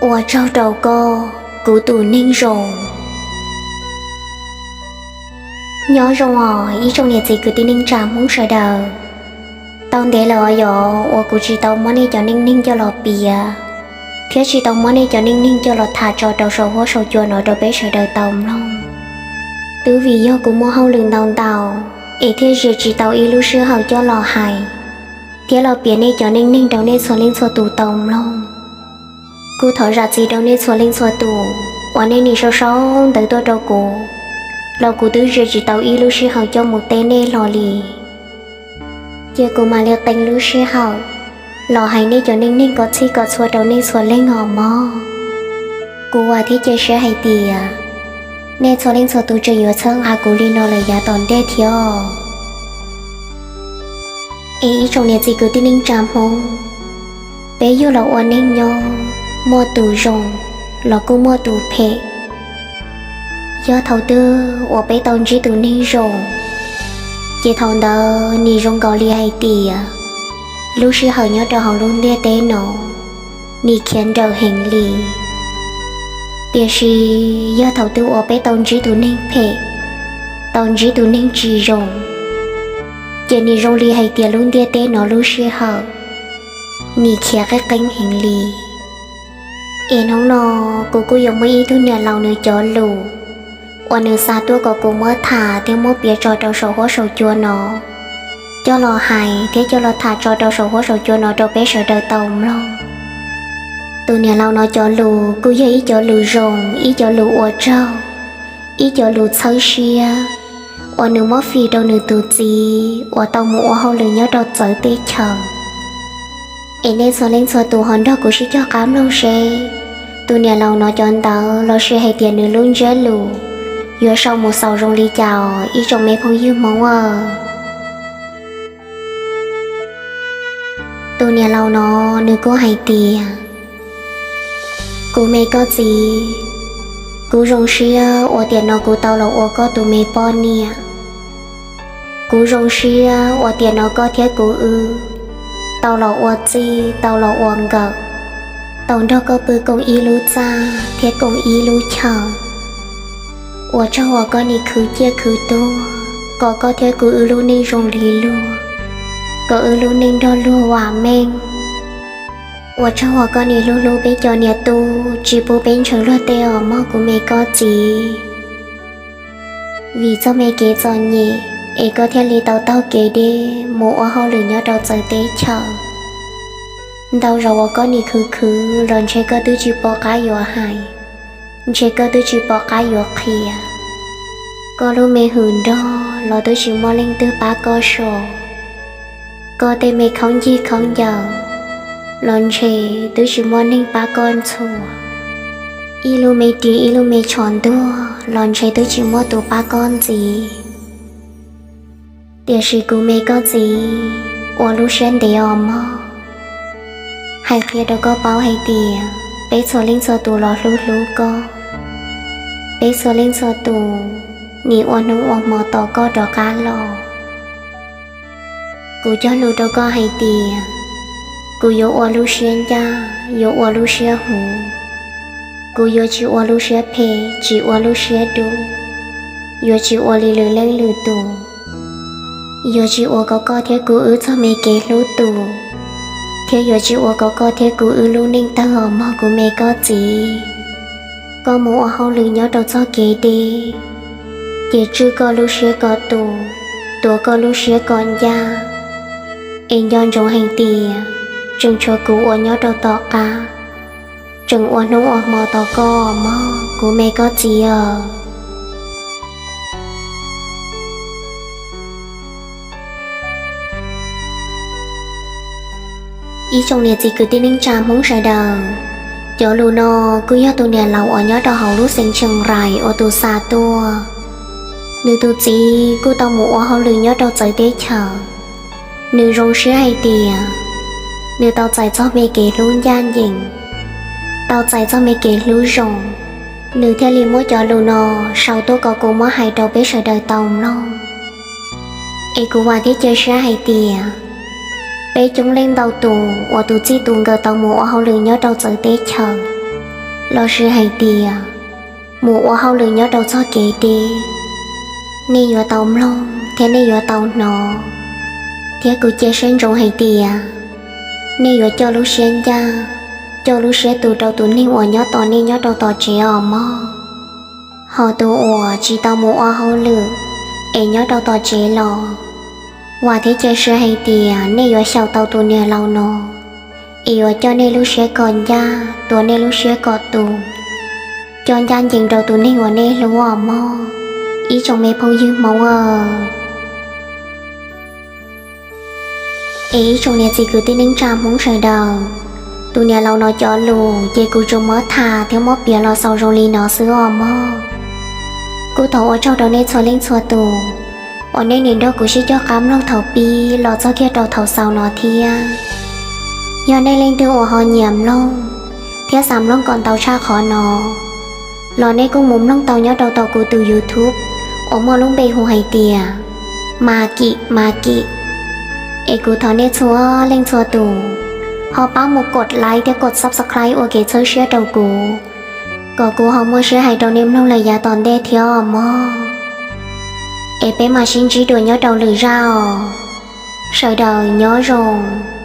Ua tsaug rau koj, kuv tus neeg zoo. Nyob zoo os ib tsoom niam txiv kwv tij neej tsa Hmoob sawv daws. Tau ntev lawm os yog uas kuv tsis tau muab nej cov neej neeg coj los piav, thiab tsis tau muab nej cov neej neeg coj los tham tso rau saum huab saum cua no rau peb sawv daws tau mloog. Twb vim yog kuv muaj hauj lwm ntau ntau, es thiaj ze tsis tau ib lub sij hawm coj los hais thiab los piav nej cov neej neeg rau nej txhua leej txhua tus tau mloog. Kuj thov zam txim rau nej txhua leej txhua tus uas nej nim sau sau ntawv tuaj rau kuv, los kuv twb ze tsis tau ib lub sij hawm coj mus teb nej hlo li. Cia kuv mam li qee lub sij hawm los hais nej cov neej neeg kom txhij kom txhua rau nej txhua leej os mog. Kuv vam thiab cia siab hais tias nej txhua leej txhua tus tseem yuav txhawb nqa kuv li no lawm yav tom ntej thiab. Es ib tsoom niam txiv kwv tij neej tsa Hmoob, peb yug los ua neeg nyob, muaj tus zoo los kuj muaj tus phem. Yog thaum twg uas peb tau ntsib tus neeg zoo, ces thaum ntawd nim zoo nkaus li hais tias lub sij hawm nyob rau hauv lub ntiaj teb no nim khiav nrawm heev li. Tiam sis yog thaum twg uas peb tau ntsib tus neeg phem, tau ntsib tus neeg tsis zoo, ces nim zoo li hais tias lub ntiaj teb no lub sij hawm nim khiav qeeb qeeb heev li. Es hnub no kuv kuj yuav muaj ib tug niam laus nws cov lus uas nws xa tuaj kom kuv muab tham thiab muab piav tso rau saum huab saum cua no, coj los hais thiab coj los tham tso rau saum huab saum cua no rau peb sawv daws tau mloog. Tus niam laus no cov lus kuj yog ib cov lus zoo, ib cov lus ua tsaug, ib cov lus txhawb siab uas nws muab fij rau nws tus txiv uas tau mus ua hauj lwm nyob rau txawv teb chaws. Es nej txhua leej txhua tus ho nrog kuv sib cog qab mloog seb tus niam laus no cov ntawv los sis hais tias nws lub ntsiab lus yuav sau mus xaus zoo li cas os ib tsoom me phooj ywg Hmoob aw. Tus niam laus no nws kuj hais tias, kuv me koj txiv, kuv zoo siab uas tiam no kuv tau los ua koj tus me poj niam. Kuv zoo siab uas tiam no koj thiab kuv wb tau los ua txij tau los ua nkawm, tau nrog koj pw koom ib lub txaj thiab koom ib lub chaw. Ua tsaug uas koj nim khwv ciaj khwv tuag kom koj thiab kuv wb lub neej zoo li luag, kom wb lub neej nrog luag vam meej. Ua tsaug uas koj nim hlub hlub peb cov niam tub tsis pub peb ntshaw luag tej os mog kuv me koj txiv. Vim txoj me kev txom nyem es koj thiaj li tau taug kev deb mus ua hauj lwm nyob rau txawv teb chaws. Ntau zaus uas koj nim khwv khwv los ntshe koj twb tsis pom qab yuav hais, ntshe koj twb tsis pom qab yuav qhia. Koj lub me hwm nrog los twb tsis muaj leej twg pab koj so. Koj tej me khaub ncaws khaub ncaws los ntshe twb tsis muaj neeg pab koj ntxhua. Ib lub me ris ib lub me tsho ntuag los ntshe twb tsis muaj tus pab koj ntxiv. Tiam sis kuv me koj txiv, ua lub siab ntev os mog. Hais qhia rau koj paub hais tias peb txhua leej txhua tus los hlub hlub koj. Peb txhua leej txhua tus nim ua hnub ua hmo tos koj rov qab los. Kuv cog lus rau koj hais tias kuv yuav ua lub siab ncaj, yuav ua lub siab huv. Kuv yuav tsis ua lub siab phem, tsis ua lub siab dub, yuav tsis ua li lwm leej lwm tus. Yuav tsis ua kom koj thiab kuv wb txoj me kev hlub tu, thiab yuav tsis ua kom koj thiab kuv wb lub neej tawg os mog kuv me koj txiv. Koj mus ua hauj lwm nyob rau txoj kev deb, ces tswj koj lub siab kom tu, tuav koj lub siab kom ncaj. Es nco ntsoov hais tias tseem tshuav kuv uas nyob rau tom qab, tseem ua hnub ua hmo tos koj mog kuv me koj txiv os. Ib tsoom niam txiv kwv tij neej tsa Hmoob sawv daws, cov lus no kuj yog tus niam laus uas nyob rau hauv lub xeev Tsheej Rais ua tus xa tuaj. Nws tus txiv kuj tau mus ua hauj lwm nyob rau txawv teb chaws. Nws zoo siab hais tias nws tau txais txoj me kev hlub ncaj ncees, tau txais txoj me kev hlub zoo, nws thiaj li muab cov lus no sau tuaj kom kuv muab hais rau peb sawv daws tau mloog. Es kuv vam thiab cia siab hais tias peb coob leej ntau tus uas tus txij tus nkawm tau mus ua hauj lwm nyob rau txawv teb chaws, lossis hais tias mus ua hauj lwm nyob rau txoj kev deb, nej yuav tau mloog thiab nej yuav tau hnov. Thiab kuv cia siab ntsoov hais tias nej yuav coj lub siab ncaj, coj lub siab tus rau tus neeg uas nyob tos nej nyob rau tom tsev os mog. Ho tus uas tsis tau mus ua hauj lwm es nyob rau tom tsev los, vam thiab cia siab hais tias nej yuav xyaum tau tus niam laus no es yuav coj nej lub siab kom ncaj, tuav nej lub siab kom tus, coj ncaj ncees rau tus neeg uas nej hlub os mog, ib tsoom me phooj ywg Hmoob aw. Es ib tsoom niam txiv kwv tij neej tsa Hmoob sawv daws, tus niam laus no cov lus ces kuv tsuas muab tham thiab muab piav los xaus zoo li no xwb os mog. Kuj thov ua tsaug rau nej txhua leej txhua tus uas nej nim nrog kuv sib coj qab mloog thaum pib los txog kiag rau thaum xaus no thiab. Yog nej leej twg uas ho nyiam mloog thiab xav mloog kom ntau tshaj qhov no, los nej kuj mus mloog tau nyob rau tom kuv tus YouTube uas muaj lub npe hu hais tias Mas Kim Mas Kim. Es kuv thov nej txhua leej txhua tus ho pab mus kov like thiab kov subscribe ua kev txhawb siab rau kuv, kom kuv ho muaj siab hais rau nej mloog lawm yav tom ntej thiab os mog. Es peb mam sib ntsib dua nyob rau lwm zaj os. Sawv daws nyob zoo.